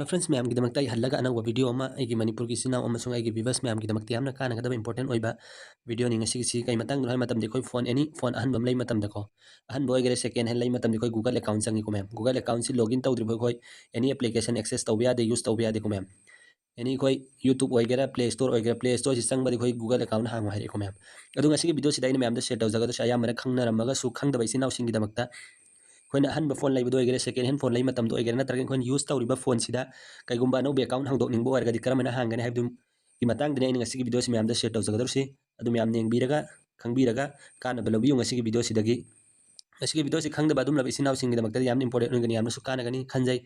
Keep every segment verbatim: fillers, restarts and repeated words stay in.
Hello friends, ꯃꯌꯥꯝꯒꯤꯗꯃꯛꯇ ꯑꯩ ꯍꯜꯂꯒ ꯑꯅꯧꯕ video ꯑꯃ ꯑꯩꯒꯤ ꯃꯅꯤꯄꯨꯔꯒꯤ ꯏꯆꯤꯟ ꯏꯅꯥꯎ ꯑꯃꯁꯨꯡ ꯑꯩꯒꯤ viewers ꯃꯌꯥꯝꯒꯤꯗꯃꯛꯇ ꯌꯥꯝꯅ ꯀꯥꯟꯅꯒꯗꯕ important ꯑꯣꯏꯕ videoꯅꯤ ꯉꯁꯤꯒꯤꯁꯤ꯫ ꯀꯩ ꯃꯇꯥꯡꯗꯅꯣ ꯍꯥꯏꯕ ꯃꯇꯝꯗ ꯑꯩꯈꯣꯏ phone, any phone ꯑꯍꯟꯕ ꯑꯃ ꯂꯩꯕ ꯃꯇꯝꯗꯀꯣ, ꯑꯍꯟꯕ ꯑꯣꯏꯒꯦꯔꯥ second hand ꯂꯩꯕ ꯃꯇꯝꯗ ꯑꯩꯈꯣꯏ Google account ꯆꯪꯉꯤꯀꯣ ꯃꯌꯥꯝ꯫ Google accountꯁꯤ login ꯇꯧꯗ꯭ꯔꯤꯕ ꯑꯩꯈꯣꯏ any application access ꯇꯧꯕ ꯌꯥꯗꯦ, use ꯇꯧꯕ ꯌꯥꯗꯦꯀꯣ ꯃꯌꯥꯝ꯫ Any ꯑꯩꯈꯣꯏ YouTube ꯑꯣꯏꯒꯦꯔꯥ, Play Store ꯑꯣꯏꯒꯦꯔꯥ, Play Storeꯁꯤ ꯆꯪꯕꯗ ꯑꯩꯈꯣꯏ Google account ꯍꯥꯡꯉꯣ ꯍꯥꯏꯔꯛꯑꯦꯀꯣ ꯃꯌꯥꯝ꯫ ꯑꯗꯣ ꯉꯁꯤꯒꯤ videoꯁꯤꯗ ꯑꯩꯅ ꯃꯌꯥꯝꯗ share ꯇꯧꯖꯒꯗꯧꯁꯦ ꯑꯌꯥꯝꯕꯅ ꯈꯪꯅꯔꯝꯃꯒꯁꯨ ꯈꯪꯗꯕ ꯏꯆꯤꯟ ꯏꯅꯥꯎꯁꯤꯡꯒꯤꯗꯃꯛꯇ, ꯑꯩꯈꯣꯏꯅ ꯑꯍꯟꯕ phone ꯂꯩꯕꯗ ꯑꯣꯏꯒꯦꯔꯥ, second hand phone ꯂꯩꯕ ꯃꯇꯝꯗ ꯑꯣꯏꯒꯦꯔꯥ, ꯅꯠꯇ꯭ꯔꯒ ꯑꯩꯈꯣꯏꯅ use ꯇꯧꯔꯤꯕ phoneꯁꯤꯗ ꯀꯩꯒꯨꯝꯕ ꯑꯅꯧꯕ account ꯍꯥꯡꯗꯣꯛꯅꯤꯡꯕ ꯑꯣꯏꯔꯒꯗꯤ ꯀꯔꯝꯍꯥꯏꯅ ꯍꯥꯡꯒꯅꯤ ꯍꯥꯏꯕꯗꯨꯒꯤ ꯃꯇꯥꯡꯗꯅꯤ ꯑꯩꯅ ꯉꯁꯤꯒꯤ videoꯁꯤ ꯃꯌꯥꯝꯗ share ꯇꯧꯖꯒꯗꯧꯔꯤꯁꯤ꯫ ꯑꯗꯨ ꯃꯌꯥꯝꯅ ꯌꯦꯡꯕꯤꯔꯒ, ꯈꯪꯕꯤꯔꯒ ꯀꯥꯟꯅꯕ ꯂꯧꯕꯤꯌꯨ ꯉꯁꯤꯒꯤ videoꯁꯤꯗꯒꯤ꯫ ꯉꯁꯤꯒꯤ videoꯁꯤ ꯈꯪꯗꯕ ꯑꯗꯨꯝꯂꯕ ꯏꯆꯤꯟ ꯏꯅꯥꯎꯁꯤꯡꯒꯤꯗꯃꯛꯇꯗꯤ ꯌꯥꯝꯅ important ꯑꯣꯏꯒꯅꯤ, ꯌꯥꯝꯅꯁꯨ ꯀꯥꯟꯅꯒꯅꯤ ꯈꯟꯖꯩ꯫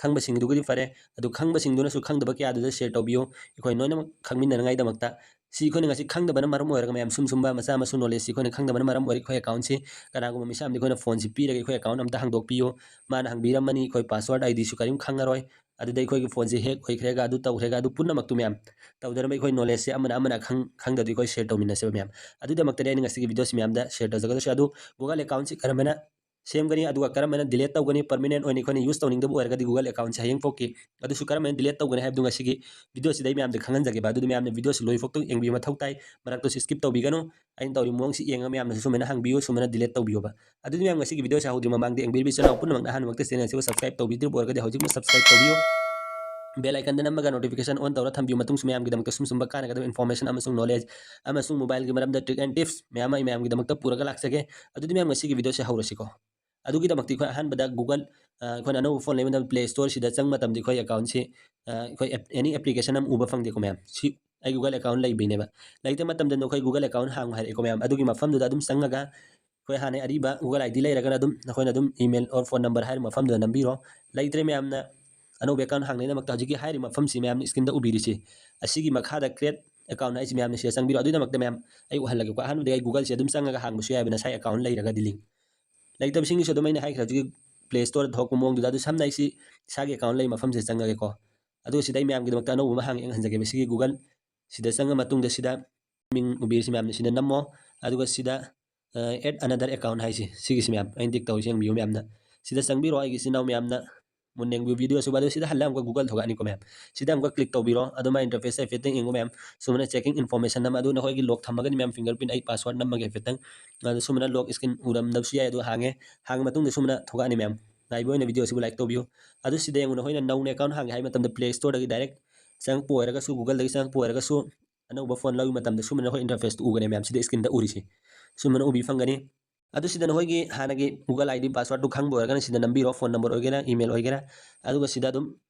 ꯈꯪꯕꯁꯤꯡꯗꯨꯒꯤꯗꯤ ꯐꯔꯦ, ꯑꯗꯨ ꯈꯪꯕꯁꯤꯡꯗꯨꯅꯁꯨ ꯈꯪꯗꯕ ꯀꯌꯥꯗꯨꯗ share ꯇꯧꯕꯤꯌꯨ꯫ ꯑꯩꯈꯣꯏ ꯂꯣꯏꯅꯃꯛ ꯈꯪꯃꯤꯟꯅꯅꯉꯥꯏꯗꯃꯛꯇ ꯁꯤ ꯑꯩꯈꯣꯏꯅ ꯉꯁꯤ ꯈꯪꯗꯕꯅ ꯃꯔꯝ ꯑꯣꯏꯔꯒ ꯃꯌꯥꯝ ꯁꯨꯝ ꯁꯨꯝꯕ ꯃꯆꯥ ꯃꯁꯨ knowledgeꯁꯤ ꯑꯩꯈꯣꯏꯅ ꯈꯪꯗꯕꯅ ꯃꯔꯝ ꯑꯣꯏꯔꯒ ꯑꯩꯈꯣꯏ accountꯁꯤ ꯀꯅꯥꯒꯨꯝꯕ ꯃꯤꯁꯛ ꯑꯃꯗ ꯑꯩꯈꯣꯏꯅ phoneꯁꯤ ꯄꯤꯔꯒ ꯑꯩꯈꯣꯏ account ꯑꯝꯇ ꯍꯥꯡꯗꯣꯛꯄꯤꯌꯨ, ꯃꯥꯅ ꯍꯪꯕꯤꯔꯝꯃꯅꯤ, ꯑꯩꯈꯣꯏ password IDꯁꯨ ꯀꯔꯤꯝ ꯈꯪꯉꯔꯣꯏ, ꯑꯗꯨꯗ ꯑꯩꯈꯣꯏꯒꯤ phoneꯁꯤ hack ꯑꯣꯏꯈ꯭ꯔꯦꯒ, ꯑꯗꯨ ꯇꯧꯈ꯭ꯔꯦꯒ, ꯑꯗꯨ ꯄꯨꯝꯅꯃꯛꯇꯨ ꯃꯌꯥꯝ ꯇꯧꯗꯅꯕ ꯑꯩꯈꯣꯏ knowledgeꯁꯦ ꯑꯃꯅ ꯑꯃꯅ ꯈꯪ-, ꯈꯪꯗꯕꯗꯨ ꯑꯩꯈꯣꯏ share ꯇꯧꯃꯤꯟꯅꯁꯦꯕ ꯃꯌꯥꯝ꯫ ꯑꯗꯨꯒꯤꯗꯃꯛꯇꯅꯤ ꯑꯩꯅ ꯉꯁꯤꯒꯤ videoꯁꯤ ꯃꯌꯥꯝꯗ share ꯇꯧꯖꯒꯗꯧꯁꯦ꯫ ꯑꯗꯨ Google accountꯁꯤ ꯀꯔꯝꯍꯥꯏꯅ ꯁꯦꯝꯒꯅꯤ, ꯑꯗꯨꯒ ꯀꯔꯝꯍꯥꯏꯅ delete ꯇꯧꯒꯅꯤ, permanent ꯑꯣꯏꯅ ꯑꯩꯈꯣꯏꯅ use ꯇꯧꯅꯤꯡꯗꯕ ꯑꯣꯏꯔꯒꯗꯤ Google accountꯁꯦ ꯍꯌꯦꯡ ꯐꯥꯎꯀꯤ, ꯑꯗꯨꯁꯨ ꯀꯔꯝꯍꯥꯏꯅ delete ꯇꯧꯒꯅꯤ ꯍꯥꯏꯕꯗꯨ ꯉꯁꯤꯒꯤ videoꯁꯤꯗ ꯑꯩ ꯃꯌꯥꯝꯗ ꯈꯪꯍꯟꯖꯒꯦꯕ꯫ ꯑꯗꯨꯗꯤ ꯃꯌꯥꯝꯅ videoꯁꯤ ꯂꯣꯏꯐꯥꯎꯇ ꯌꯦꯡꯕꯤꯌꯨ ꯃꯊꯧ ꯇꯥꯏ, ꯃꯔꯛꯇꯁꯨ skip ꯇꯧꯕꯤꯒꯅꯨ꯫ ꯑꯩꯅ ꯇꯧꯔꯤꯕ ꯃꯑꯣꯡꯁꯤ ꯌꯦꯡꯉꯒ ꯃꯌꯥꯝꯅꯁꯨ ꯁꯨꯃꯥꯏꯅ ꯍꯪꯕꯤꯌꯨ, ꯁꯨꯃꯥꯏꯅ delete ꯇꯧꯕꯤꯌꯣꯕ꯫ ꯑꯗꯨꯗꯤ ꯃꯌꯥꯝ ꯉꯁꯤꯒꯤ videoꯁꯤ ꯍꯧꯗ꯭ꯔꯤ ꯃꯃꯥꯡꯗ ꯌꯦꯡꯕꯤꯔꯤꯕ ꯏꯆꯤꯟ ꯏꯅꯥꯎ ꯄꯨꯝꯅꯃꯛꯅ ꯑꯍꯥꯟꯕꯃꯛꯇ channelꯁꯤꯕꯨ subscribe ꯇꯧꯕꯤꯗ꯭ꯔꯤꯕ ꯑꯣꯏꯔꯒꯗꯤ ꯍꯧꯖꯤꯛꯃꯛ subscribe ꯇꯧꯕꯤꯌꯨ꯫ Bell iconꯗ ꯅꯝꯃꯒ notification on ꯇꯧꯔ ꯊꯝꯕꯤꯌꯨ꯫ ꯃꯇꯨꯡꯁꯨ ꯃꯌꯥꯝꯒꯤꯗꯃꯛꯇ ꯁꯨꯝ ꯁꯨꯝꯕ ꯀꯥꯟꯅꯒꯗꯕ information ꯑꯃꯁꯨꯡ knowledge ꯑꯃꯁꯨꯡ mobileꯒꯤ ꯃꯔꯝꯗ trick and tips ꯃꯌꯥꯝ ꯑꯃ ꯑꯩ ꯃꯌꯥꯝꯒꯤꯗꯃꯛꯇ ꯄꯨꯔꯒ ꯂꯥꯛꯆꯒꯦ꯫ ꯑꯗꯨꯗꯤ ꯃꯌꯥꯝ ꯉꯁꯤꯒꯤ videoꯁꯤ ꯍꯧꯔꯁꯤꯀꯣ꯫ ꯑꯗꯨꯒꯤꯗꯃꯛꯇꯤ ꯑꯩꯈꯣꯏ ꯑꯍꯥꯟꯕꯗ Google, ꯑ, ꯑꯩꯈꯣꯏꯅ ꯑꯅꯧꯕ phone ꯂꯩꯕ ꯃꯇꯝꯗ Play Storeꯁꯤꯗ ꯆꯪꯕ ꯃꯇꯝꯗ ꯑꯩꯈꯣꯏ accountꯁꯤ, ꯑ, ꯑꯩꯈꯣꯏ app-, any application ꯑꯃ ꯎꯕ ꯐꯪꯗꯦꯀꯣ ꯃꯌꯥꯝ꯫ ꯁꯤ ꯑꯩ Google account ꯂꯩꯕꯩꯅꯦꯕ꯫ ꯂꯩꯇꯕ ꯃꯇꯝꯗ ꯅꯈꯣꯏ Google account ꯍꯥꯡꯉꯨ ꯍꯥꯏꯔꯛꯑꯦꯀꯣ ꯃꯌꯥꯝ꯫ ꯑꯗꯨꯒꯤ ꯃꯐꯝꯗꯨꯗ ꯑꯗꯨꯝ ꯆꯪꯉꯒ ꯑꯩꯈꯣꯏ ꯍꯥꯟꯅ ꯑꯔꯤꯕ Google ID ꯂꯩꯔꯒꯅ ꯑꯗꯨꯝ ꯅꯈꯣꯏꯅ ꯑꯗꯨꯝ email or phone number ꯍꯥꯏꯔꯤꯕ ꯃꯐꯝꯗꯨꯗ ꯅꯝꯕꯤꯔꯣ꯫ ꯂꯩꯇ꯭ꯔꯦ ꯃꯌꯥꯝꯅ ꯑꯅꯧꯕ account ꯍꯥꯡꯅꯕꯒꯤꯗꯃꯛꯇ ꯍꯧꯖꯤꯛꯀꯤ ꯍꯥꯏꯔꯤꯕ ꯃꯐꯝꯁꯤ ꯃꯌꯥꯝꯅ screenꯗ ꯎꯕꯤꯔꯤꯁꯤ, ꯑꯁꯤꯒꯤ ꯃꯈꯥꯗ create account ꯍꯥꯏꯁꯤ ꯃꯌꯥꯝꯅ ꯁꯤꯗ ꯆꯪꯕꯤꯔꯣ꯫ ꯑꯗꯨꯒꯤꯗꯃꯛꯇ ꯃꯌꯥꯝ ꯑꯩ ꯎꯍꯜꯂꯒꯦꯀꯣ꯫ ꯑꯍꯥꯟꯕꯗ ꯑꯩ Googleꯁꯦ ꯑꯗꯨꯝ ꯆꯪꯉꯒ ꯍꯥꯡꯕꯁꯨ ꯌꯥꯏꯕ, ꯅꯁꯥꯏ account ꯂꯩꯔꯒꯗꯤ link꯫ ꯂꯩꯇꯕꯁꯤꯡꯒꯤꯁꯨ ꯑꯗꯨꯝ ꯑꯩꯅ ꯍꯥꯏꯈ꯭ꯔꯦ ꯍꯧꯖꯤꯛꯀꯤ Play Storeꯗ ꯊꯣꯛꯄ ꯃꯑꯣꯡꯗꯨꯗ꯫ ꯑꯗꯨ ꯁꯝꯅ ꯑꯩꯁꯤ ꯏꯁꯥꯒꯤ account ꯂꯩ ꯃꯐꯝꯁꯤꯗ ꯆꯪꯉꯒꯦꯀꯣ꯫ ꯑꯗꯨꯒ ꯁꯤꯗ ꯑꯩ ꯃꯌꯥꯝꯒꯤꯗꯃꯛꯇ ꯑꯅꯧꯕ ꯑꯃ ꯍꯥꯡꯉꯦ ꯌꯦꯡꯍꯟꯖꯒꯦꯕ꯫ ꯁꯤꯒꯤ Google ꯁꯤꯗ ꯆꯪꯉ ꯃꯇꯨꯡꯗ ꯁꯤꯗ ꯃꯤꯡ ꯎꯕꯤꯔꯤꯁꯤ ꯃꯌꯥꯝꯅ ꯁꯤꯗ ꯅꯝꯃꯣ꯫ ꯑꯗꯨꯒ ꯁꯤꯗ, ꯑ, add another account ꯍꯥꯏꯁꯤ, ꯁꯤꯒꯤꯁꯤ ꯃꯌꯥꯝ ꯑꯩꯅ tick ꯇꯧꯔꯤꯁꯤ ꯌꯦꯡꯕꯤꯌꯨ ꯃꯌꯥꯝꯅ꯫ ꯁꯤꯗ ꯆꯪꯕꯤꯔꯣ ꯑꯩꯒꯤ ꯏꯆꯤꯟ ꯏꯅꯥꯎ ꯃꯌꯥꯝꯅ꯫ ꯃꯨꯟꯅ ꯌꯦꯡꯕꯤꯌꯨ ꯚꯤꯗꯤꯑꯣꯁꯤꯕꯨ꯫ ꯑꯗꯨ ꯁꯤꯗ ꯍꯜꯂ ꯑꯃꯨꯛꯀ Google ꯊꯣꯛꯂꯛꯑꯅꯤꯀꯣ ꯃꯌꯥꯝ꯫ ꯁꯤꯗ ꯑꯃꯨꯛꯀ ꯀ꯭ꯂꯤꯛ ꯇꯧꯕꯤꯔꯣ꯫ ꯑꯗꯨ ꯃꯥꯏ ꯏꯟꯇꯔꯐꯦꯁ ꯍꯥꯏꯐꯦꯠꯇꯪ ꯌꯦꯡꯉꯣ ꯃꯌꯥꯝ꯫ ꯁꯨꯃꯥꯏꯅ ꯆꯦꯀꯤꯡ ꯏꯟꯐꯣꯔꯃꯦꯁꯟ ꯑꯃ, ꯑꯗꯨ ꯅꯈꯣꯏꯒꯤ ꯂꯣꯛ ꯊꯝꯃꯒꯅꯤ ꯃꯌꯥꯝ, ꯐꯤꯡꯒꯔ ꯄ꯭ꯔꯤꯟ ꯑꯩ ꯄꯥꯁꯋꯥꯔꯗ ꯅꯝꯃꯒꯦ ꯍꯥꯏꯐꯦꯠꯇꯪ꯫ ꯑꯗꯨ ꯁꯨꯃꯥꯏꯅ ꯂꯣꯛ ꯏꯁꯀ꯭ꯔꯤꯟ ꯎꯔꯝꯗꯕꯁꯨ ꯌꯥꯏ, ꯑꯗꯨ ꯍꯥꯡꯉꯦ꯫ ꯍꯥꯡꯉ ꯃꯇꯨꯡꯗ ꯁꯨꯃꯥꯏꯅ ꯊꯣꯛꯂꯛꯑꯅꯤ ꯃꯌꯥꯝ꯫ ꯉꯥꯏꯕ ꯑꯣꯏꯅ ꯚꯤꯗꯤꯑꯣꯁꯤꯕꯨ ꯂꯥꯏꯛ ꯇꯧꯕꯤꯌꯨ꯫ ꯑꯗꯨ ꯁꯤꯗ ꯌꯦꯡꯉꯨ, ꯅꯈꯣꯏꯅ ꯅꯧꯅ ꯑꯦꯀꯥꯎꯟ ꯍꯥꯡꯒꯦ ꯍꯥꯏꯕ ꯃꯇꯝꯗ ꯄ꯭ꯂꯦ ꯁ꯭ꯇꯣꯔꯗꯒꯤ ꯗꯥꯏꯔꯦꯛ ꯆꯪꯉꯛꯄ ꯑꯣꯏꯔꯒꯁꯨ, Googleꯗꯒꯤ ꯆꯪꯉꯛꯄ ꯑꯣꯏꯔꯒꯁꯨ, ꯑꯅꯧꯕ ꯐꯣꯟ ꯂꯧꯕ ꯃꯇꯝꯗ ꯁꯨꯃꯥꯏꯅ ꯅꯈꯣꯏ ꯏꯟꯇꯔꯐꯦꯁꯇꯨ ꯎꯒꯅꯤ ꯃꯌꯥꯝ, ꯁꯤꯗ ꯏꯁꯀ꯭ꯔꯤꯟꯗ ꯎꯔꯤꯁꯦ꯫ ꯁꯨꯃꯥꯏꯅ ꯎꯕꯤ ꯐꯪꯒꯅꯤ꯫ ꯑꯗꯨ ꯁꯤꯗ ꯅꯈꯣꯏꯒꯤ ꯍꯥꯟꯅꯒꯤ Google ID passwordꯇꯨ ꯈꯪꯕ ꯑꯣꯏꯔꯒꯅ ꯁꯤꯗ ꯅꯝꯕꯤꯔꯣ, ꯐꯣꯟ ꯅꯝꯕꯔ ꯑꯣꯏꯒꯦꯔꯥ, email ꯑꯣꯏꯒꯦꯔꯥ, ꯑꯗꯨꯒ ꯁꯤꯗ ꯑꯗꯨꯝ,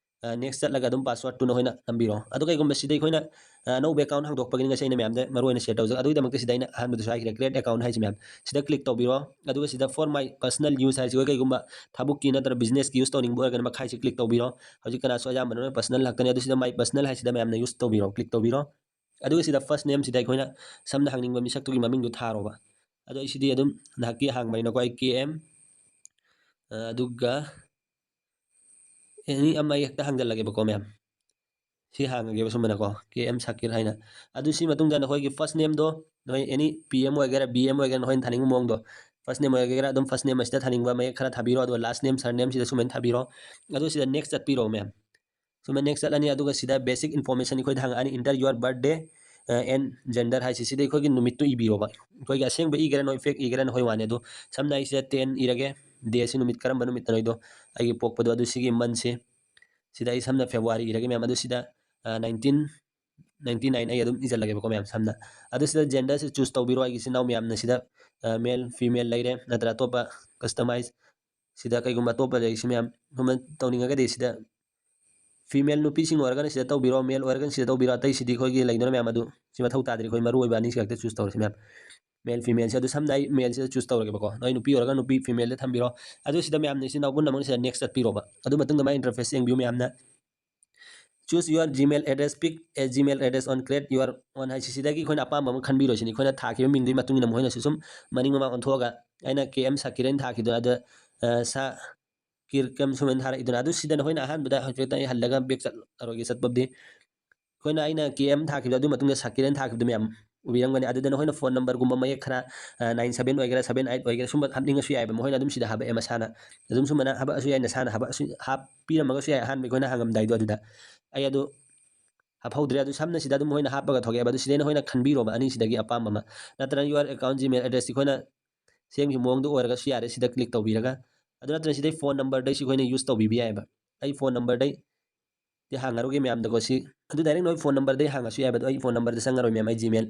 ꯑ, next ꯆꯠꯂꯒ ꯑꯗꯨꯝ passwordꯇꯨ ꯅꯈꯣꯏꯅ ꯅꯝꯕꯤꯔꯣ꯫ ꯑꯗꯨ ꯀꯩꯒꯨꯝꯕ ꯁꯤꯗ ꯑꯩꯈꯣꯏꯅ, ꯑ, ꯑꯅꯧꯕ ꯑꯦꯀꯥꯎꯟ ꯍꯥꯡꯗꯣꯛꯄꯒꯤꯅꯤ ꯉꯁꯤ ꯑꯩꯅ ꯃꯌꯥꯝꯗ ꯃꯔꯨ ꯑꯣꯏꯅ ꯁꯤꯌꯔ ꯇꯧꯖꯒꯦ꯫ ꯑꯗꯨꯒꯤꯗꯃꯛꯇ ꯁꯤꯗ ꯑꯩꯅ ꯑꯍꯥꯟꯕꯗꯁꯨ ꯍꯥꯏꯈ꯭ꯔꯦ, create account ꯍꯥꯏꯁꯦ ꯃꯌꯥꯝ꯫ ꯁꯤꯗ ꯀ꯭ꯂꯤꯛ ꯇꯧꯕꯤꯔꯣ꯫ ꯑꯗꯨꯒ ꯁꯤꯗ for my personal use ꯍꯥꯏꯁꯤ ꯑꯩꯈꯣꯏ ꯀꯩꯒꯨꯝꯕ ꯊꯕꯛꯀꯤ ꯅꯠꯇ꯭ꯔꯒ businessꯀꯤ use ꯇꯧꯅꯤꯡꯕ ꯑꯣꯏꯔꯒꯅ ꯃꯈꯥꯏꯁꯤ ꯀ꯭ꯂꯤꯛ ꯇꯧꯕꯤꯔꯣ꯫ ꯍꯧꯖꯤꯛ ꯀꯅꯥꯁꯨ ꯑꯌꯥꯝꯕꯅ ꯂꯣꯏꯅ personal ꯉꯥꯛꯇꯅꯤ꯫ ꯑꯗꯨ ꯁꯤꯗ my personal ꯍꯥꯏꯁꯤꯗ ꯃꯌꯥꯝꯅ use ꯇꯧꯕꯤꯔꯣ, ꯀ꯭ꯂꯤꯛ ꯇꯧꯕꯤꯔꯣ꯫ ꯑꯗꯨꯒ ꯁꯤꯗ first nameꯁꯤꯗ ꯑꯩꯈꯣꯏꯅ ꯁꯝꯅ ꯍꯪꯅꯤꯡꯕ ꯃꯤꯁꯛꯇꯨꯒꯤ ꯃꯃꯤꯡꯗꯨ ꯊꯥꯔꯣꯕ꯫ ꯑꯗꯣ ꯑꯩ ꯁꯤꯗꯤ ꯑꯗꯨꯝ ꯅꯍꯥꯛꯀꯤ ꯍꯥꯡꯕꯅꯤꯅꯀꯣ, ꯑꯩ K M, ꯑ, ꯑꯗꯨꯒ any ꯑꯃ ꯑꯩ ꯍꯦꯛꯇ ꯍꯥꯡꯖꯜꯂꯒꯦꯕꯀꯣ ꯃꯌꯥꯝ꯫ ꯁꯤ ꯍꯥꯡꯉꯒꯦꯕ ꯁꯨꯃꯥꯏꯅꯀꯣ, K M ꯁꯥꯀꯤꯔ ꯍꯥꯏꯅ꯫ ꯑꯗꯨ ꯁꯤ ꯃꯇꯨꯡꯗ ꯅꯈꯣꯏꯒꯤ first nameꯗꯣ ꯅꯈꯣꯏ any P M ꯑꯣꯏꯒꯦꯔꯥ, B M ꯑꯣꯏꯒꯦꯔꯥ, ꯅꯈꯣꯏꯅ ꯊꯥꯅꯤꯡꯕ ꯃꯑꯣꯡꯗꯣ, first name ꯑꯣꯏꯒꯦꯔꯥ ꯑꯗꯨꯝ first name ꯑꯁꯤꯗ ꯊꯥꯅꯤꯡꯕ ꯃꯌꯦꯛ ꯈꯔ ꯊꯥꯕꯤꯔꯣ꯫ ꯑꯗꯨꯒ last name, surname ꯁꯤꯗ ꯁꯨꯃꯥꯏꯅ ꯊꯥꯕꯤꯔꯣ꯫ ꯑꯗꯨ ꯁꯤꯗ next ꯆꯠꯄꯤꯔꯣ ꯃꯌꯥꯝ꯫ ꯁꯨꯃꯥꯏꯅ next ꯆꯠꯂꯅꯤ꯫ ꯑꯗꯨꯒ ꯁꯤꯗ basic information ꯑꯩꯈꯣꯏꯗ ꯍꯪꯉꯛꯑꯅꯤ, enter your birthday, ꯑ, and gender ꯍꯥꯏꯁꯤ꯫ ꯁꯤꯗ ꯑꯩꯈꯣꯏꯒꯤ ꯅꯨꯃꯤꯠꯇꯨ ꯏꯕꯤꯔꯣꯕ꯫ ꯑꯩꯈꯣꯏꯒꯤ ꯑꯁꯦꯡꯕ ꯏꯒꯦꯔꯥ ꯅꯣꯏ fake ꯏꯒꯦꯔꯥ ꯅꯈꯣꯏ ꯋꯥꯅꯤ꯫ ꯑꯗꯣ ꯁꯝꯅ ꯑꯩ ꯁꯤꯗ ten ꯏꯔꯒꯦ, dayꯁꯤ ꯅꯨꯃꯤꯠ ꯀꯔꯝꯕ ꯅꯨꯃꯤꯠꯇꯅꯣ ꯑꯩꯗꯣ, ꯑꯩꯒꯤ ꯄꯣꯛꯄꯗꯣ, ꯑꯗꯨ ꯁꯤꯒꯤ monthꯁꯤ꯫ ꯁꯤꯗ ꯑꯩ ꯁꯝꯅ February ꯏꯔꯒꯦ ꯃꯌꯥꯝ꯫ ꯑꯗꯨ ꯁꯤꯗ, ꯑ, nineteen ninety nine ꯑꯩ ꯑꯗꯨꯝ ꯏꯁꯤꯜꯂꯒꯦꯕꯀꯣ ꯃꯌꯥꯝ ꯁꯝꯅ꯫ ꯑꯗꯨ ꯁꯤꯗ genderꯁꯤ choose ꯇꯧꯕꯤꯔꯣ꯫ ꯑꯩꯒꯤ ꯏꯆꯤꯟ ꯏꯅꯥꯎ ꯃꯌꯥꯝꯅ ꯁꯤꯗ, ꯑ, male, female ꯂꯩꯔꯦ, ꯅꯠꯇ꯭ꯔ ꯑꯇꯣꯞꯄ customize ꯁꯤꯗ ꯀꯩꯒꯨꯝꯕ ꯑꯇꯣꯞꯄ ꯂꯩꯔꯤꯁꯤ ꯃꯌꯥꯝ ꯁꯨꯝꯕ ꯇꯧꯅꯤꯡꯉꯒꯗꯤ ꯁꯤꯗ female ꯅꯨꯄꯤꯁꯤꯡ ꯑꯣꯏꯔꯒꯅ ꯁꯤꯗ ꯇꯧꯕꯤꯔꯣ, male ꯑꯣꯏꯔꯒꯅ ꯁꯤꯗ ꯇꯧꯕꯤꯔꯣ꯫ ꯑꯇꯩꯁꯤꯗꯤ ꯑꯩꯈꯣꯏꯒꯤ ꯂꯩꯗꯅ ꯃꯌꯥꯝ ꯑꯗꯨ ꯁꯤ ꯃꯊꯧ ꯇꯥꯗ꯭ꯔꯦ꯫ ꯑꯩꯈꯣꯏ ꯃꯔꯨ ꯑꯣꯏꯕ ꯑꯅꯤꯁꯤ ꯈꯛꯇ choose ꯇꯧꯔꯁꯤ ꯃꯌꯥꯝ, male, femaleꯁꯦ꯫ ꯑꯗꯨ ꯁꯝꯅ ꯑꯩ maleꯁꯤꯗ choose ꯇꯧꯔꯒꯦꯕꯀꯣ꯫ ꯅꯣꯏ ꯅꯨꯄꯤ ꯑꯣꯏꯔꯒꯅ ꯅꯨꯄꯤ, femaleꯗ ꯊꯝꯕꯤꯔꯣ꯫ ꯑꯗꯨ ꯁꯤꯗ ꯃꯌꯥꯝꯅ ꯏꯆꯤꯟ ꯏꯅꯥꯎ ꯄꯨꯝꯅꯃꯛ ꯁꯤꯗ next ꯆꯠꯄꯤꯔꯣꯕ꯫ ꯑꯗꯨ ꯃꯇꯨꯡꯗ ꯃꯥꯏ interface ꯌꯦꯡꯕꯤꯌꯨ ꯃꯌꯥꯝꯅ꯫ Choose your Gmail address, pick a Gmail address on create your own ꯍꯥꯏꯁꯤ ꯁꯤꯗꯒꯤ ꯑꯩꯈꯣꯏꯅ ꯑꯄꯥꯝꯕ ꯑꯃ ꯈꯟꯕꯤꯔꯣꯏꯁꯤꯅꯤ꯫ ꯑꯩꯈꯣꯏꯅ ꯊꯥꯈꯤꯕ ꯃꯤꯡꯗꯨꯒꯤ ꯃꯇꯨꯡ ꯏꯟꯅ ꯃꯈꯣꯏꯅꯁꯨ ꯁꯨꯝ ꯃꯅꯤꯡ ꯃꯃꯥꯡ ꯑꯣꯟꯊꯣꯛꯑꯒ ꯑꯩꯅ K M ꯁꯥꯀꯤꯔ ꯍꯥꯏꯅ ꯊꯥꯈꯤꯗꯣ ꯑꯗ, ꯑ, ꯁꯥ ꯀꯤꯔꯀꯝ ꯁꯨꯃꯥꯏꯅ ꯊꯥꯔꯛꯏꯗꯅ꯫ ꯑꯗꯨ ꯁꯤꯗ ꯅꯈꯣꯏꯅ ꯑꯍꯥꯟꯕꯗ ꯍꯧꯖꯤꯛꯇ ꯑꯩ ꯍꯜꯂꯒ back ꯆꯠꯂꯔꯣꯏꯒꯦ, ꯆꯠꯄꯕꯨꯗꯤ꯫ ꯑꯩꯈꯣꯏꯅ ꯑꯩꯅ K M ꯊꯥꯈꯤꯕꯗꯣ ꯑꯗꯨꯒꯤ ꯃꯇꯨꯡꯗ ꯁꯥꯀꯤꯔ ꯍꯥꯏꯅ ꯊꯥꯈꯤꯕꯗꯣ ꯃꯌꯥꯝ, ꯎꯕꯤꯔꯝꯒꯅꯤ꯫ ꯑꯗꯨꯗ ꯅꯈꯣꯏꯅ ꯐꯣꯟ ꯅꯝꯕꯔꯒꯨꯝꯕ ꯃꯌꯦꯛ ꯈꯔ, ꯑ, nine seven ꯑꯣꯏꯒꯦꯔꯥ, seven eight ꯑꯣꯏꯒꯦꯔꯥ, ꯁꯨꯝꯕ ꯍꯥꯞꯅꯤꯡꯉꯁꯨ ꯌꯥꯏꯑꯕ꯫ ꯃꯈꯣꯏꯅ ꯑꯗꯨꯝ ꯁꯤꯗ ꯍꯥꯞꯄꯛꯑꯦ ꯃꯁꯥꯅ꯫ ꯑꯗꯨꯝ ꯁꯨꯝꯕꯅ ꯍꯥꯞꯄꯛꯑꯁꯨ ꯌꯥꯏ, ꯅꯁꯥꯅ ꯍꯥꯞꯄꯛꯑꯁꯨ, ꯍꯥꯞꯄꯤꯔꯝꯃꯒꯁꯨ ꯌꯥꯏ ꯑꯍꯥꯟꯕ ꯑꯩꯈꯣꯏꯅ ꯍꯪꯉꯝꯗꯥꯏꯗꯣ ꯑꯗꯨꯗ꯫ ꯑꯩ ꯑꯗꯨ ꯍꯥꯞꯍꯧꯗ꯭ꯔꯦ꯫ ꯑꯗꯨ ꯁꯝꯅ ꯁꯤꯗ ꯑꯗꯨꯝ ꯃꯈꯣꯏꯅ ꯍꯥꯞꯄꯒ ꯊꯣꯛꯂꯛꯑꯦꯕ꯫ ꯑꯗꯨ ꯁꯤꯗꯩ ꯅꯈꯣꯏꯅ ꯈꯟꯕꯤꯔꯣꯕ ꯑꯅꯤꯁꯤꯗꯒꯤ ꯑꯄꯥꯝꯕ ꯑꯃ꯫ ꯅꯠꯇ꯭ꯔꯒ your account Gmail address ꯑꯩꯈꯣꯏꯅ ꯁꯦꯝꯈꯤꯕ ꯃꯑꯣꯡꯗ ꯑꯣꯏꯔꯒꯁꯨ ꯌꯥꯔꯦ, ꯁꯤꯗ click ꯇꯧꯕꯤꯔꯒ꯫ ꯑꯗꯨ ꯅꯠꯇ꯭ꯔꯒ ꯁꯤꯗꯩ ꯐꯣꯟ ꯅꯝꯕꯔꯗꯩꯁꯨ ꯑꯩꯈꯣꯏꯅ use ꯇꯧꯕꯤꯕ ꯌꯥꯏꯑꯕ꯫ ꯑꯩ ꯐꯣꯟ ꯅꯝꯕꯔꯗꯩ ꯗꯤ ꯍꯥꯡꯉꯔꯣꯏꯒꯦ ꯃꯌꯥꯝꯗꯀꯣ꯫ ꯁꯤ ꯑꯗꯨ direct ꯅꯣꯏ ꯐꯣꯟ ꯅꯝꯕꯔꯗꯩ ꯍꯥꯡꯉꯁꯨ ꯌꯥꯏꯕ꯫ ꯑꯗꯣ ꯑꯩ ꯐꯣꯟ ꯅꯝꯕꯔꯗ ꯆꯪꯉꯔꯣꯏ ꯃꯌꯥꯝ, ꯑꯩ Gmail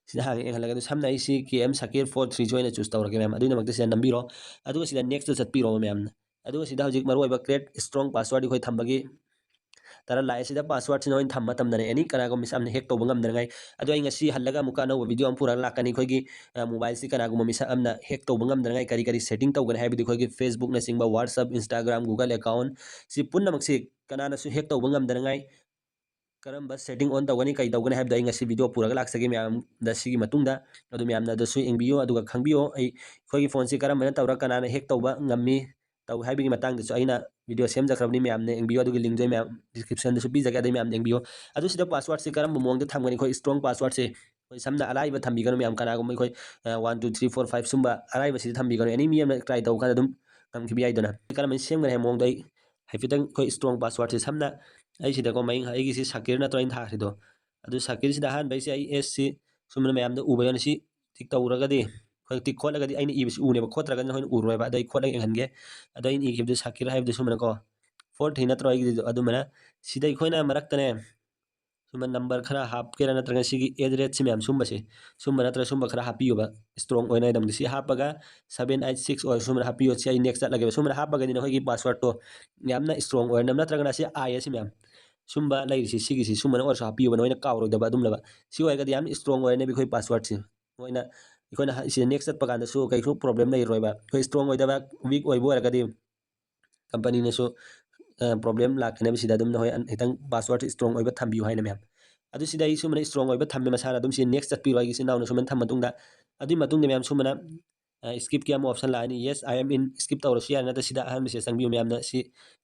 ꯁꯤꯗ ꯍꯥꯡꯉꯦ ꯌꯦꯡꯍꯜꯂꯒꯦ꯫ ꯑꯗꯨ ꯁꯝꯅ ꯑꯩ ꯁꯤ K M Sakir four three ꯁꯤ ꯑꯣꯏꯅ choose ꯇꯧꯔꯒꯦ ꯃꯌꯥꯝ꯫ ꯑꯗꯨꯒꯤꯗꯃꯛꯇ ꯁꯤꯗ ꯅꯝꯕꯤꯔꯣ꯫ ꯑꯗꯨꯒ ꯁꯤꯗ next ꯆꯠꯄꯤꯔꯣ ꯃꯌꯥꯝꯅ꯫ ꯑꯗꯨꯒ ꯁꯤꯗ ꯍꯧꯖꯤꯛ ꯃꯔꯨꯑꯣꯏꯕ create strong password ꯑꯩꯈꯣꯏ ꯊꯝꯕꯒꯤ ꯇꯔꯟ ꯂꯥꯛꯑꯦ꯫ ꯁꯤꯗ password ꯁꯤ ꯅꯣꯏꯅ ꯊꯝꯕ ꯃꯇꯝꯗꯅꯦ any ꯀꯅꯥꯒꯨꯝꯕ ꯃꯤꯁꯛ ꯑꯃꯅ hack ꯇꯧꯕ ꯉꯝꯗꯅꯉꯥꯏ꯫ ꯑꯗꯣ ꯑꯩ ꯉꯁꯤ ꯍꯜꯂꯒ ꯑꯃꯨꯛꯀ ꯑꯅꯧꯕ video ꯑꯃ ꯄꯨꯔꯒ ꯂꯥꯛꯀꯅꯤ꯫ ꯑꯩꯈꯣꯏꯒꯤ, ꯑ, mobile ꯁꯤ ꯀꯅꯥꯒꯨꯝꯕ ꯃꯤꯁꯛ ꯑꯃꯅ hack ꯇꯧꯕ ꯉꯝꯗꯅꯉꯥꯏ ꯀꯔꯤ ꯀꯔꯤ setting ꯇꯧꯒꯅꯤ ꯍꯥꯏꯕꯗꯤ ꯑꯩꯈꯣꯏꯒꯤ Facebook ꯅꯆꯤꯡꯕ, WhatsApp, Instagram, Google account ꯁꯤ ꯄꯨꯝꯅꯃꯛꯁꯤ ꯀꯅꯥꯅꯁꯨ hack ꯇꯧꯕ ꯉꯝꯗꯅꯉꯥꯏ ꯀꯔꯝꯕ setting on ꯇꯧꯒꯅꯤ, ꯀꯩ ꯇꯧꯒꯅꯤ ꯍꯥꯏꯕꯗꯣ ꯑꯩ ꯉꯁꯤ video ꯄꯨꯔꯒ ꯂꯥꯛꯆꯒꯦ ꯃꯌꯥꯝꯗ ꯁꯤꯒꯤ ꯃꯇꯨꯡꯗ꯫ ꯑꯗꯨ ꯃꯌꯥꯝꯅ ꯑꯗꯨꯁꯨ ꯌꯦꯡꯕꯤꯌꯨ, ꯑꯗꯨꯒ ꯈꯪꯕꯤꯌꯨ ꯑꯩ, ꯑꯩꯈꯣꯏꯒꯤ ꯐꯣꯟꯁꯤ ꯀꯔꯝꯕꯅ ꯇꯧꯔꯒ ꯀꯅꯥꯅ hack ꯇꯧꯕ ꯉꯝꯃꯤ ꯇꯧ ꯍꯥꯏꯕꯒꯤ ꯃꯇꯥꯡꯗꯁꯨ ꯑꯩꯅ video ꯁꯦꯝꯖꯈ꯭ꯔꯕꯅꯤ꯫ ꯃꯌꯥꯝꯅ ꯌꯦꯡꯕꯤꯌꯨ, ꯑꯗꯨꯒꯤ link ꯗꯣ ꯑꯩ ꯃꯌꯥꯝ description ꯗꯁꯨ ꯄꯤꯖꯒꯦ, ꯑꯗꯩ ꯃꯌꯥꯝ ꯌꯦꯡꯕꯤꯌꯨ꯫ ꯑꯗꯨ ꯁꯤꯗ password ꯁꯤ ꯀꯔꯝꯕ ꯃꯑꯣꯡꯗ ꯊꯝꯒꯅꯤ? ꯑꯩꯈꯣꯏ strong password ꯁꯤ ꯑꯩꯈꯣꯏ ꯁꯝꯅ ꯑꯔꯥꯏꯕ ꯊꯝꯕꯤꯒꯅꯨ ꯃꯌꯥꯝ, ꯀꯅꯥꯒꯨꯝꯕ ꯑꯩꯈꯣꯏ, ꯑ, one two three four five ꯁꯨꯝꯕ ꯑꯔꯥꯏꯕꯁꯤꯗꯤ ꯊꯝꯕꯤꯒꯅꯨ꯫ Any ꯃꯤ ꯑꯃꯅ try ꯇꯧꯕ ꯀꯥꯟꯗ ꯑꯗꯨꯝ ꯉꯝꯈꯤꯕ ꯌꯥꯏꯗꯅ꯫ ꯀꯔꯝꯍꯥꯏꯅ ꯁꯦꯝꯒꯅꯤ ꯍꯥꯏꯕ ꯃꯑꯣꯡꯗꯣ ꯑꯩ ꯍꯥꯏꯐꯦꯠꯇꯪ ꯑꯩꯈꯣꯏ strong password ꯁꯦ ꯁꯝꯅ ꯑꯩ ꯁꯤꯗꯀꯣ ꯃꯌꯦꯛ, ꯑꯩꯒꯤꯁꯤ ꯁꯥꯀꯤꯔ ꯅꯠꯇ꯭ꯔꯣ ꯑꯩꯅ ꯊꯥꯈ꯭ꯔꯤꯗꯣ? ꯑꯗꯨ ꯁꯥꯀꯤꯔꯁꯤꯗ ꯑꯍꯥꯟꯕ ꯑꯩꯁꯦ ꯑꯩ S ꯁꯤ ꯁꯨꯝꯕꯅ ꯃꯌꯥꯝꯗ ꯎꯕ ꯌꯥꯅꯤ꯫ ꯁꯤ tick ꯇꯧꯔꯒꯗꯤ ꯑꯩꯈꯣꯏ tick ꯈꯣꯠꯂꯒꯗꯤ ꯑꯩꯅ ꯏꯕꯁꯤ ꯎꯅꯦꯕ, ꯈꯣꯠꯇ꯭ꯔꯒꯗꯤ ꯅꯈꯣꯏꯅ ꯎꯔꯣꯏꯕ꯫ ꯑꯗꯣ ꯑꯩ ꯈꯣꯠꯂꯒ ꯌꯦꯡꯍꯟꯒꯦ꯫ ꯑꯗꯣ ꯑꯩꯅ ꯏꯈꯤꯕꯗꯨ ꯁꯥꯀꯤꯔ ꯍꯥꯏꯕꯗꯨ ꯁꯨꯝꯕꯅꯀꯣ four three ꯅꯠꯇ꯭ꯔꯣ ꯑꯩꯒꯤꯗꯨ? ꯑꯗꯨꯃꯥꯏꯅ ꯁꯤꯗ ꯑꯩꯈꯣꯏꯅ ꯃꯔꯛꯇꯅꯦ ꯁꯨꯝꯕ number ꯈꯔ ꯍꯥꯞꯀꯦꯔꯥ ꯅꯠꯇ꯭ꯔꯒ ꯁꯤꯒꯤ at rate ꯁꯤ ꯃꯌꯥꯝ ꯁꯨꯝꯕꯁꯦ, ꯁꯨꯝꯕ ꯅꯠꯇ꯭ꯔꯒ ꯁꯨꯝꯕ ꯈꯔ ꯍꯥꯞꯄꯤꯌꯨꯕ꯫ Strong ꯑꯣꯏꯅꯉꯥꯏꯗꯃꯛꯇ ꯁꯤ ꯍꯥꯞꯄꯒ seven eight six ꯑꯣꯏꯔꯁꯨ ꯁꯨꯝꯕꯅ ꯍꯥꯞꯄꯤꯌꯨ꯫ ꯁꯤ ꯑꯩ next ꯆꯠꯂꯒꯦꯕ꯫ ꯁꯨꯝꯕꯅ ꯍꯥꯞꯄꯒꯗꯤ ꯅꯈꯣꯏꯒꯤ password ꯇꯣ ꯌꯥꯝꯅ strong ꯑꯣꯏꯔꯅꯤ꯫ ꯅꯠꯇ꯭ꯔꯒꯅ ꯁꯤ I ꯑꯁꯤ ꯃꯌꯥꯝ ꯁꯨꯝꯕ ꯂꯩꯔꯤꯁꯤ, ꯁꯤꯒꯤꯁꯤ ꯁꯨꯝꯕꯅ ꯑꯣꯏꯔꯁꯨ ꯍꯥꯞꯄꯤꯌꯨꯕ, ꯅꯣꯏꯅ ꯀꯥꯎꯔꯣꯏꯗꯕ ꯑꯗꯨꯝꯂꯕ꯫ ꯁꯤ ꯑꯣꯏꯔꯒꯗꯤ ꯌꯥꯝ strong ꯑꯣꯏꯔꯅꯦꯕ ꯑꯩꯈꯣꯏ password ꯁꯤ꯫ ꯅꯣꯏꯅ, ꯑꯩꯈꯣꯏꯅ ꯁꯤꯗ next ꯆꯠꯄ ꯀꯥꯟꯗꯁꯨ ꯀꯩꯁꯨ problem ꯂꯩꯔꯣꯏꯕ꯫ ꯑꯩꯈꯣꯏ strong ꯑꯣꯏꯗꯕ, weak ꯑꯣꯏꯕ ꯑꯣꯏꯔꯒꯗꯤ company ꯅꯁꯨ, ꯑ, problem ꯂꯥꯛꯀꯅꯦꯕ꯫ ꯁꯤꯗ ꯑꯗꯨꯝ ꯅꯈꯣꯏ ꯑꯟ-, ꯈꯤꯇꯪ password strong ꯑꯣꯏꯕ ꯊꯝꯕꯤꯌꯨ ꯍꯥꯏꯅ ꯃꯌꯥꯝ꯫ ꯑꯗꯨ ꯁꯤꯗ ꯑꯩ ꯁꯨꯃꯥꯏꯅ strong ꯑꯣꯏꯕ ꯊꯝꯃꯦ, ꯃꯁꯥꯅ ꯑꯗꯨꯝ ꯁꯤ next ꯆꯠꯄꯤꯔꯣ꯫ ꯑꯩꯒꯤ ꯏꯆꯤꯟ ꯏꯅꯥꯎꯅ ꯁꯨꯃꯥꯏꯅ ꯊꯝꯕ ꯃꯇꯨꯡꯗ, ꯑꯗꯨꯒꯤ ꯃꯇꯨꯡꯗ ꯃꯌꯥꯝ ꯁꯨꯃꯥꯏꯅ, ꯑ, skip ꯀꯤ ꯑꯃ option ꯂꯥꯛꯑꯅꯤ꯫ Yes, I am in, skip ꯇꯧꯔꯁꯨ ꯌꯥꯔꯦ, ꯅꯠꯇ꯭ꯔ ꯁꯤꯗ ꯑꯍꯥꯟꯕꯁꯤꯗ ꯆꯪꯕꯤꯌꯨ ꯃꯌꯥꯝꯅ꯫ ꯁꯤ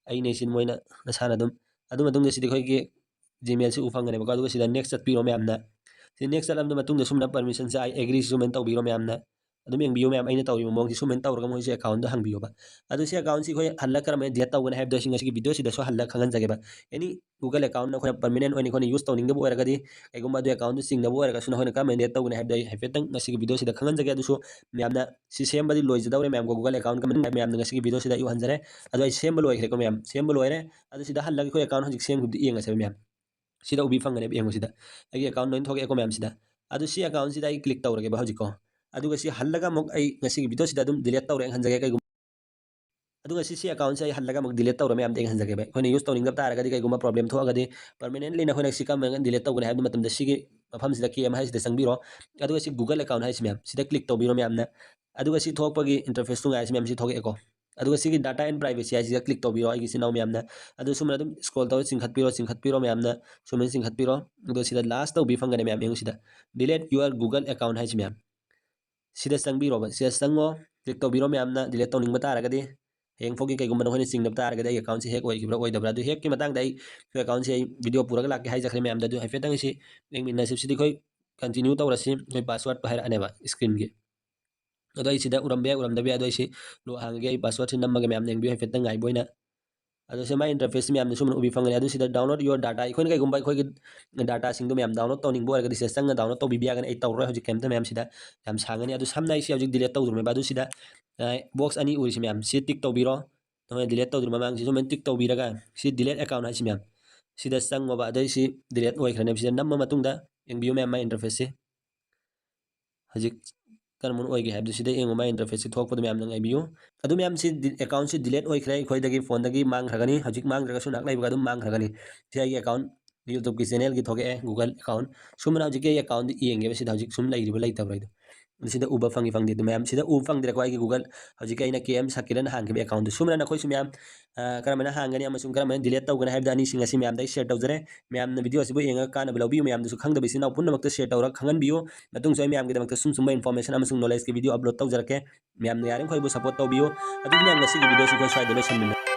ꯑꯩꯅꯦ, ꯁꯤ ꯃꯣꯏꯅ ꯃꯁꯥꯅ ꯑꯗꯨꯝ꯫ ꯑꯗꯨ ꯃꯇꯨꯡꯗ ꯁꯤꯗꯤ ꯑꯩꯈꯣꯏꯒꯤ Gmail ꯁꯤ ꯎ ꯐꯪꯒꯅꯦꯕꯀꯣ꯫ ꯑꯗꯨꯒ ꯁꯤꯗ next ꯆꯠꯄꯤꯔꯣ ꯃꯌꯥꯝꯅ꯫ ꯁꯤ next ꯆꯠꯂꯕ ꯃꯇꯨꯡꯗ ꯁꯨꯝꯅ permissionꯁꯦ I agree ꯁꯨꯃꯥꯏꯅ ꯇꯧꯕꯤꯔꯣ ꯃꯌꯥꯝꯅ꯫ ꯑꯗꯨꯝ ꯌꯦꯡꯕꯤꯌꯨ ꯃꯌꯥꯝ, ꯑꯩꯅ ꯇꯧꯔꯤꯕ ꯃꯑꯣꯡꯁꯤ ꯁꯨꯃꯥꯏꯅ ꯇꯧꯔꯒ ꯃꯣꯏꯁꯦ accountꯗꯣ ꯍꯪꯕꯤꯌꯣꯕ꯫ ꯑꯗꯨ ꯁꯤ accountꯁꯤ ꯑꯩꯈꯣꯏ ꯍꯜꯂꯒ ꯀꯔꯝꯍꯥꯏꯅ delete ꯇꯧꯒꯅꯤ ꯍꯥꯏꯕꯗꯣ ꯑꯩ ꯉꯁꯤꯒꯤ videoꯁꯤꯗꯁꯨ ꯍꯜꯂꯒ ꯈꯪꯍꯟꯖꯒꯦꯕ꯫ Any Google account ꯑꯩꯈꯣꯏꯅ permanent ꯑꯣꯏꯅ ꯑꯩꯈꯣꯏꯅ use ꯇꯧꯅꯤꯡꯗꯕ ꯑꯣꯏꯔꯒꯗꯤ, ꯀꯩꯒꯨꯝꯕ ꯑꯗꯨ accountꯗꯨ ꯆꯤꯡꯅꯕ ꯑꯣꯏꯔꯒꯁꯨ ꯅꯈꯣꯏꯅ ꯀꯔꯝꯍꯥꯏꯅ delete ꯇꯧꯒꯅꯤ ꯍꯥꯏꯕꯗꯣ ꯑꯩ ꯍꯥꯏꯐꯦꯠꯇꯪ ꯉꯁꯤꯒꯤ videoꯁꯤꯗ ꯈꯪꯍꯟꯖꯒꯦ꯫ ꯑꯗꯨꯁꯨ ꯃꯌꯥꯝꯅ ꯁꯤ ꯁꯦꯝꯕꯗꯤ ꯂꯣꯏꯖꯗꯧꯔꯦ ꯃꯌꯥꯝ꯫ Google account ꯀꯃꯥꯏꯅ ꯃꯌꯥꯝꯅ ꯉꯁꯤꯒꯤ videoꯁꯤꯗ ꯑꯩ ꯎꯍꯟꯖꯔꯦ꯫ ꯑꯗꯣ ꯑꯩ ꯁꯦꯝꯕ ꯂꯣꯏꯈ꯭ꯔꯦꯀꯣ ꯃꯌꯥꯝ, ꯁꯦꯝꯕ ꯂꯣꯏꯔꯦ꯫ ꯑꯗꯨ ꯁꯤꯗ ꯍꯜꯂꯒ ꯑꯩꯈꯣꯏ account ꯍꯧꯖꯤꯛ ꯁꯦꯝꯈꯤꯕꯗꯨ ꯌꯦꯡꯉꯁꯦꯕ ꯃꯌꯥꯝ꯫ ꯁꯤꯗ ꯎꯕꯤ ꯐꯪꯒꯅꯦꯕ, ꯌꯦꯡꯉꯨ ꯁꯤꯗ ꯑꯩꯒꯤ account ꯂꯣꯏꯅ ꯊꯣꯛꯂꯛꯑꯦꯀꯣ ꯃꯌꯥꯝ ꯁꯤꯗ꯫ ꯑꯗꯨ ꯁꯤ accountꯁꯤꯗ ꯑꯩ click ꯇꯧꯔꯒꯦꯕ ꯍꯧꯖꯤꯛꯀꯣ꯫ ꯑꯗꯨꯒ ꯁꯤ ꯍꯜꯂꯒ ꯑꯃꯨꯛ ꯑꯩ ꯉꯁꯤꯒꯤ videoꯁꯤꯗ ꯑꯗꯨꯝ delete ꯇꯧꯔꯦ ꯍꯟꯖꯒꯦ ꯀꯩꯒꯨꯝꯕ꯫ ꯑꯗꯨꯒ ꯁꯤ, ꯁꯤ accountꯁꯦ ꯑꯩ ꯍꯜꯂꯒ ꯑꯃꯨꯛ delete ꯇꯧꯔ ꯃꯌꯥꯝꯗ ꯌꯦꯡꯍꯟꯖꯒꯦꯕ꯫ ꯑꯩꯈꯣꯏꯅ use ꯇꯧꯅꯤꯡꯗꯕ ꯇꯥꯔꯒꯗꯤ, ꯀꯩꯒꯨꯝꯕ problem ꯊꯣꯛꯑꯒꯗꯤ, permanentlyꯅ ꯑꯩꯈꯣꯏꯅ ꯁꯤ ꯀꯔꯝꯕ delete ꯇꯧꯒꯅꯤ ꯍꯥꯏꯕ ꯃꯇꯝꯗ ꯁꯤꯒꯤ ꯃꯐꯝꯁꯤꯗ ꯀꯦꯝ ꯍꯥꯏꯁꯤꯗ ꯆꯪꯕꯤꯔꯣ꯫ ꯑꯗꯨꯒ ꯁꯤ Google account ꯍꯥꯏꯁꯤ ꯃꯌꯥꯝ, ꯁꯤꯗ click ꯇꯧꯕꯤꯔꯣ ꯃꯌꯥꯝꯅ꯫ ꯑꯗꯨꯒ ꯁꯤ ꯊꯣꯛꯄꯒꯤ interfaceꯇꯨ ꯉꯥꯏꯁꯤ ꯃꯌꯥꯝ, ꯁꯤ ꯊꯣꯛꯂꯛꯑꯦꯀꯣ꯫ ꯑꯗꯨꯒ ꯁꯤꯒꯤ data and privacy ꯍꯥꯏꯁꯤꯗ click ꯇꯧꯕꯤꯔꯣ, ꯑꯩꯒꯤ ꯏꯆꯤꯟ ꯏꯅꯥꯎ ꯃꯌꯥꯝꯅ꯫ ꯑꯗꯨ ꯁꯨꯃꯥꯏꯅ ꯑꯗꯨꯝ scroll ꯇꯧꯔ ꯆꯤꯡꯈꯠꯄꯤꯔꯣ, ꯆꯤꯡꯈꯠꯄꯤꯔꯣ ꯃꯌꯥꯝꯅ, ꯁꯨꯃꯥꯏꯅ ꯆꯤꯡꯈꯠꯄꯤꯔꯣ꯫ ꯑꯗꯣ ꯁꯤꯗ last ꯇꯧꯕꯤ ꯐꯪꯒꯅꯤ ꯃꯌꯥꯝ, ꯌꯦꯡꯉꯨ ꯁꯤꯗ, delete your Google account ꯍꯥꯏꯁꯤ ꯃꯌꯥꯝ꯫ ꯁꯤꯗ ꯆꯪꯕꯤꯔꯣꯕ, ꯁꯤꯗ ꯆꯪꯉꯣ, click ꯇꯧꯕꯤꯔꯣ ꯃꯌꯥꯝꯅ, delete ꯇꯧꯅꯤꯡꯕ ꯇꯥꯔꯒꯗꯤ꯫ ꯍꯌꯦꯡ ꯐꯥꯎꯒꯤ ꯀꯩꯒꯨꯝꯕ ꯅꯈꯣꯏꯅ ꯆꯤꯡꯗꯕ ꯇꯥꯔꯒꯗꯤ ꯑꯩꯒꯤ accountꯁꯦ hack ꯑꯣꯏꯈꯤꯕ꯭ꯔꯥ ꯑꯣꯏꯗꯕ꯭ꯔꯥ꯫ ꯑꯗꯨ hackꯀꯤ ꯃꯇꯥꯡꯗ ꯑꯩ, ꯑꯩꯈꯣꯏ accountꯁꯦ ꯑꯩ video ꯄꯨꯔꯒ ꯂꯥꯛꯀꯦ ꯍꯥꯏꯖꯈ꯭ꯔꯦ ꯃꯌꯥꯝꯗ꯫ ꯑꯗꯨ ꯍꯥꯏꯐꯦꯠꯇꯪ ꯁꯤ ꯌꯦꯡꯃꯤꯟꯅꯁꯤ꯫ ꯁꯤꯗꯤ ꯑꯩꯈꯣꯏ continue ꯇꯧꯔꯁꯤ, ꯑꯩꯈꯣꯏ passwordꯇꯣ ꯍꯥꯏꯔꯛꯑꯅꯦꯕ screenꯒꯤ꯫ ꯑꯗꯣ ꯑꯩ ꯁꯤꯗ ꯎꯔꯝꯕ ꯌꯥꯏ, ꯎꯔꯝꯗꯕ ꯌꯥꯏ, ꯑꯗꯣ ꯑꯩ ꯁꯤ lock ꯍꯥꯡꯉꯒꯦ, ꯑꯩ passwordꯁꯤ ꯅꯝꯃꯒ ꯃꯌꯥꯝ ꯌꯦꯡꯕꯤꯌꯨ ꯍꯥꯏꯐꯦꯠꯇꯪ ꯉꯥꯏꯕ ꯑꯣꯏꯅ꯫ ꯑꯗꯣ ꯁꯤ ꯃꯥꯏ interfaceꯁꯤ ꯃꯌꯥꯝꯅ ꯁꯨꯝ ꯎꯕꯤ ꯐꯪꯒꯅꯤ꯫ ꯑꯗꯨ ꯁꯤꯗ download your data, ꯑꯩꯈꯣꯏꯅ ꯀꯩꯒꯨꯝꯕ ꯑꯩꯈꯣꯏꯒꯤ dataꯁꯤꯡꯗꯣ ꯃꯌꯥꯝ download ꯇꯧꯅꯤꯡꯕ ꯑꯣꯏꯔꯒꯗꯤ ꯁꯤꯗ ꯆꯪꯉ download ꯇꯧꯕꯤꯕ ꯌꯥꯒꯅꯤ꯫ ꯑꯩ ꯇꯧꯔꯔꯣꯏ ꯍꯧꯖꯤꯛ ꯀꯩꯝꯇ ꯃꯌꯥꯝ ꯁꯤꯗ, ꯌꯥꯝ ꯁꯥꯡꯒꯅꯤ꯫ ꯑꯗꯨ ꯁꯝꯅ ꯑꯩ ꯁꯤ ꯍꯧꯖꯤꯛ delete ꯇꯧꯗ꯭ꯔꯤꯕꯅꯦꯕ꯫ ꯑꯗꯨ ꯁꯤꯗ, ꯑ, box ꯑꯅꯤ ꯎꯔꯤꯁꯤ ꯃꯌꯥꯝ, ꯁꯤ tick ꯇꯧꯕꯤꯔꯣ꯫ ꯅꯈꯣꯏꯅ delete ꯇꯧꯗ꯭ꯔꯤꯕ ꯃꯃꯥꯡꯁꯤ ꯁꯨꯃꯥꯏꯅ tick ꯇꯧꯕꯤꯔꯒ ꯁꯤ delete account ꯍꯥꯏꯁꯤ ꯃꯌꯥꯝ, ꯁꯤꯗ ꯆꯪꯉꯣꯕ꯫ ꯑꯗꯩ ꯁꯤ delete ꯑꯣꯏꯈ꯭ꯔꯅꯦꯕ꯫ ꯁꯤꯗ ꯅꯝꯕ ꯃꯇꯨꯡꯗ ꯌꯦꯡꯕꯤꯌꯨ ꯃꯌꯥꯝ, ꯃꯥꯏ interfaceꯁꯤ ꯍꯧꯖꯤꯛ ꯀꯔꯝꯕ ꯑꯣꯏꯒꯦ ꯍꯥꯏꯕꯗꯨ ꯁꯤꯗ ꯌꯦꯡꯉꯨ꯫ ꯃꯥꯏ interfaceꯁꯤ ꯊꯣꯛꯄꯗ ꯃꯌꯥꯝꯅ ꯉꯥꯏꯕꯤꯌꯨ꯫ ꯑꯗꯨ ꯃꯌꯥꯝꯁꯤ ꯗꯤ-, accountꯁꯤ delete ꯑꯣꯏꯈ꯭ꯔꯦ ꯑꯩꯈꯣꯏꯗꯒꯤ, phoneꯗꯒꯤ ꯃꯥꯡꯈ꯭ꯔꯒꯅꯤ꯫ ꯍꯧꯖꯤꯛ ꯃꯥꯡꯗ꯭ꯔꯒꯁꯨ ꯉꯥꯏꯍꯥꯛ ꯂꯩꯕꯒ ꯑꯗꯨꯝ ꯃꯥꯡꯈ꯭ꯔꯒꯅꯤ꯫ ꯁꯤ ꯑꯩꯒꯤ account, YouTubeꯀꯤ channelꯒꯤ ꯊꯣꯛꯂꯛꯑꯦ Google account꯫ ꯁꯨꯝꯕꯅ ꯍꯧꯖꯤꯛꯀꯤ ꯑꯩꯒꯤ accountꯗ ꯌꯦꯡꯒꯦꯕ ꯁꯤꯗ ꯍꯧꯖꯤꯛ ꯁꯨꯝ ꯂꯩꯔꯤꯕ ꯂꯩꯇꯕ꯭ꯔꯥ ꯍꯥꯏꯗꯣ꯫ ꯁꯤꯗ ꯎꯕ ꯐꯪꯉꯤ ꯐꯪꯗꯦ ꯑꯗꯨ ꯃꯌꯥꯝ꯫ ꯁꯤꯗ ꯎꯕ ꯐꯪꯗ꯭ꯔꯦꯀꯣ ꯑꯩꯒꯤ Google, ꯍꯧꯖꯤꯛꯀꯤ ꯑꯩꯅ ꯀꯦ ꯑꯦꯝ ꯁꯀꯤꯔꯟ ꯍꯥꯡꯈꯤꯕ accountꯗꯨ꯫ ꯁꯨꯝꯕꯅ ꯅꯈꯣꯏꯁꯨ ꯃꯌꯥꯝ, ꯑ, ꯀꯔꯝꯍꯥꯏꯅ ꯍꯥꯡꯒꯅꯤ ꯑꯃꯁꯨꯡ ꯀꯔꯝꯍꯥꯏꯅ delete ꯇꯧꯒꯅꯤ ꯍꯥꯏꯕꯗ ꯑꯅꯤꯁꯤꯡ ꯑꯁꯤ ꯃꯌꯥꯝꯗ ꯑꯩ share ꯇꯧꯖꯔꯦ꯫ ꯃꯌꯥꯝꯅ video ꯑꯁꯤꯕꯨ ꯌꯦꯡꯉꯒ ꯀꯥꯟꯅꯕ ꯂꯧꯕꯤꯌꯨ꯫ ꯃꯌꯥꯝꯗꯁꯨ ꯈꯪꯗꯕ ꯏꯆꯤꯟ ꯏꯅꯥꯎ ꯄꯨꯝꯅꯃꯛꯇ share ꯇꯧꯔꯒ ꯈꯪꯍꯟꯕꯤꯌꯨ꯫ ꯃꯇꯨꯡꯁꯨ ꯑꯩ ꯃꯌꯥꯝꯒꯤꯗꯃꯛꯇ ꯁꯨꯝ ꯁꯨꯝꯕ information ꯑꯃꯁꯨꯡ knowledgeꯀꯤ video upload ꯇꯧꯖꯔꯛꯀꯦ꯫ ꯃꯌꯥꯝꯅ ꯌꯥꯔꯤꯃꯈꯩ ꯑꯩꯕꯨ support ꯇꯧꯕꯤꯌꯨ꯫ ꯑꯗꯨꯗꯤ ꯃꯌꯥꯝ ꯉꯁꯤꯒꯤ videoꯁꯤ ꯑꯩꯈꯣꯏ ꯁ꯭ꯋꯥꯏꯗ ꯂꯣꯏꯁꯤꯟꯃꯤꯟꯅꯔꯦ꯫